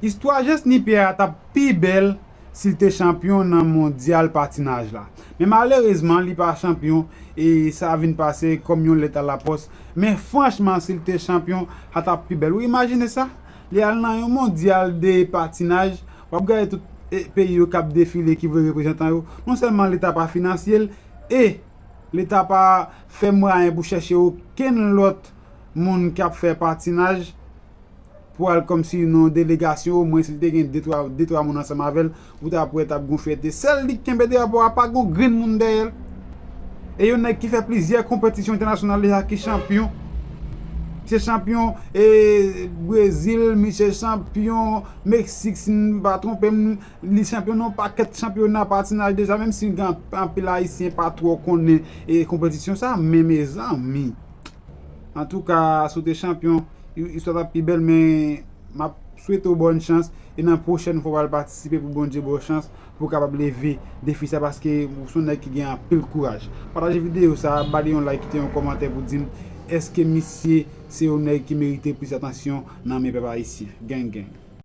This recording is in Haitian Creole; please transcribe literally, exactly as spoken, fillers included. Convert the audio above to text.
Istwa Jesny Pierre a t ap pi bèl si l te chanpyon nan mondyal patinaj la. Men malerezman, li pa chanpyon e sa vin pase kòm yon lèt alapòs. Men franchman, si l te chanpyon, sa t ap pi bèl. Ou imajine sa? Li al nan yon mondyal de patinaj, w ap gade tout e, peyi yo k ap defile ki voye reprezantan yo. Non sèlman Leta pa finanse l, e Leta pa fè mwayen pou chèche okenn lòt moun k ap fè patinaj pou al kòmsi nan yon delegasyon, omwen si l te gen de twa, de twa moun ansanm avè l, ou t ap wè t ap gon fyète. Sèl li k kenbe drapò a, pa gon grenn moun dèyè l. E yon nèg ki fè plizyè konpetisyon entènasyonal deja, ki chanpyon. Misye chanpyon e Brezil, misye chanpyon Meksik, si m pa twonpe m, li chanpyon nan yon pakèt chanpyona patinaj deja, menm si gen anpil Ayisyen pa twò konnen e konpetisyon sa, men mezanmi. Antouka, si w te chanpyon, i- istwa t ap pi bèl, men m ap swete w bòn chans, e nan pwochèn fwa w al patisipe pou Bondye ba w chans pou w kapab leve defi sa, paske ou se yon nèg ki gen anpil kouraj. Pataje videyo sa, ba li yon like, kite yon kòmantè pou di m èske misye se yon nèg ki merite plis atansyon nan men pèp ayisyen. Gang gang.